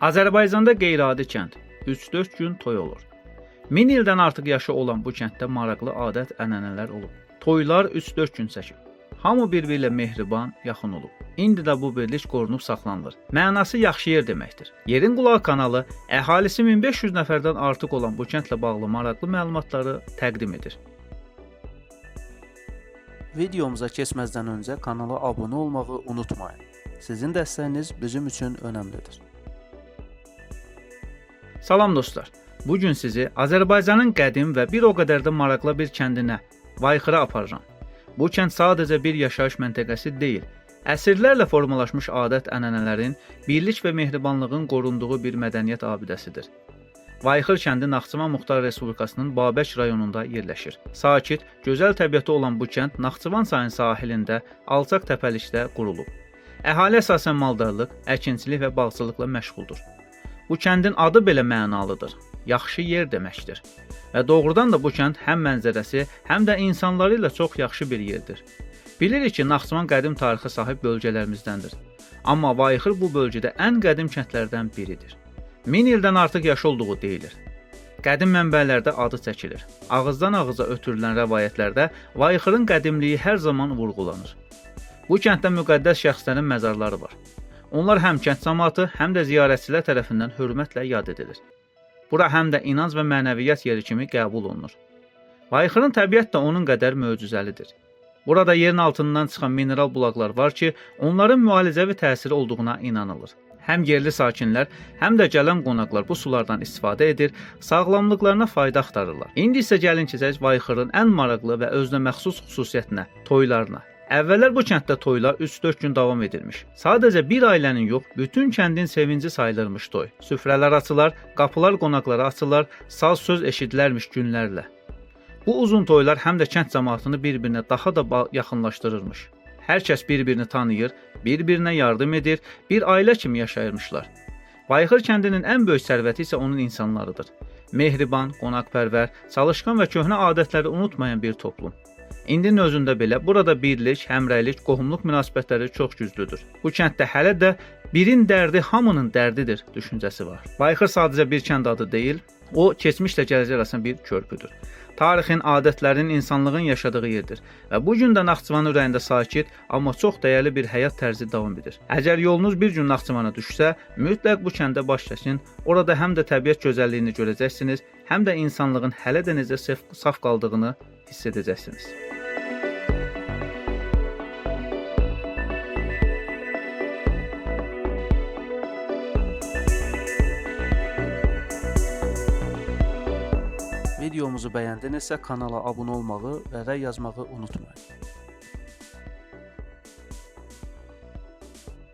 Azərbaycanda qeyri-adi kənd, 3-4 gün toy olur. 1000 ildən artıq yaşı olan bu kənddə maraqlı adət-ənənələr olub. Toylar 3-4 gün çəkib. Hamı bir-biri ilə mehriban, yaxın olub. İndi də bu birlik qorunub saxlanılır. Mənası yaxşı yer deməkdir. Yerin Qulağı kanalı əhalisi 1500 nəfərdən artıq olan bu kəndlə bağlı maraqlı məlumatları təqdim edir. Videomuza keçməzdən öncə kanala abunə olmağı unutmayın. Sizin dəstəyiniz bizim üçün önəmlidir. Salam dostlar. Bu gün sizi Azərbaycanın qədim və bir o qədər də maraqlı bir kəndinə, Vayxıra aparıram. Bu kənd sadəcə bir yaşayış məntəqəsi deyil, əsrlərlə formalaşmış adət-ənənələrin, birlik və mehribanlığın qorunduğu bir mədəniyyət abidəsidir. Vayxır kəndi Naxçıvan Muxtar Respublikasının Babək rayonunda yerləşir. Sakit, gözəl təbiəti olan bu kənd Naxçıvan çayının sahilində, alçaq təpəlikdə qurulub. Əhali əsasən maldarlıq, əkinçilik və bağçılıqla məşğuldur. Bu kəndin adı belə mənalıdır. Yaxşı yer deməkdir. Və doğrudan da bu kənd həm mənzərəsi, həm də insanları ilə çox yaxşı bir yerdir. Bilirik ki, Naxçıvan qədim tarixə sahib bölgələrimizdəndir. Amma Vayxır bu bölgədə ən qədim kəndlərdən biridir. 1000 ildən artıq yaşı olduğu deyilir. Qədim mənbələrdə adı çəkilir. Ağızdan ağıza ötürülən rəvayətlərdə Vayxırın qədimliyi hər zaman vurğulanır. Bu kənddə müqəddəs şəxslərin məzarları var. Onlar həm kənd cəmaatı, həm də ziyarətçilər tərəfindən hörmətlə yad edilir. Bura həm də inanc və mənəviyyat yeri kimi qəbul olunur. Vayxırın təbiət də onun qədər möcüzəlidir. Burada yerin altından çıxan mineral bulaqlar var ki, onların müalicəvi təsiri olduğuna inanılır. Həm yerli sakinlər, həm də gələn qonaqlar bu sulardan istifadə edir, sağlamlıqlarına fayda axtarırlar. İndi isə gəlin keçək Vayxırın ən maraqlı və özünə məxsus xüsusiyyətinə, toylarına. Əvvəllər bu kənddə toylar 3-4 gün davam edirmiş. Sadəcə bir ailənin yox, bütün kəndin sevinci sayılırmış toy. Süfrələr açılar, qapılar qonaqlara açılar, saz söz eşidilərmiş günlərlə. Bu uzun toylar həm də kənd cəmaatını bir-birinə daha da yaxınlaşdırırmış. Hər kəs bir-birini tanıyır, bir-birinə yardım edir, bir ailə kimi yaşayırmışlar. Vayxır kəndinin ən böyük sərvəti isə onun insanlarıdır. Mehriban, qonaqpərvər, çalışqan və köhnə adətləri unutmayan bir toplum. İndinin özündə belə burada birlik, həmrəylik, qohumluq münasibətləri çox güclüdür. Bu kənddə hələ də birin dərdi hamının dərdidir düşüncəsi var. Vayxır sadəcə bir kənd adı deyil, o keçmişlə gələcək arasında bir körpüdür. Tarixin, adətlərin, insanlığın yaşadığı yerdir və bu gün də Naxçıvanın ürəyində sakit, amma çox dəyərli bir həyat tərzi davam edir. Əgər yolunuz bir gün Naxçıvana düşsə, mütləq bu kəndə baş çəkin. Orada həm də təbiət gözəlliyini görəcəksiniz, həm də insanlığın hələ də necə saf qaldığını hiss edəcəksiniz. Videomuzu bəyəndinizsə kanala abunə olmağı və rəy yazmağı unutmayın.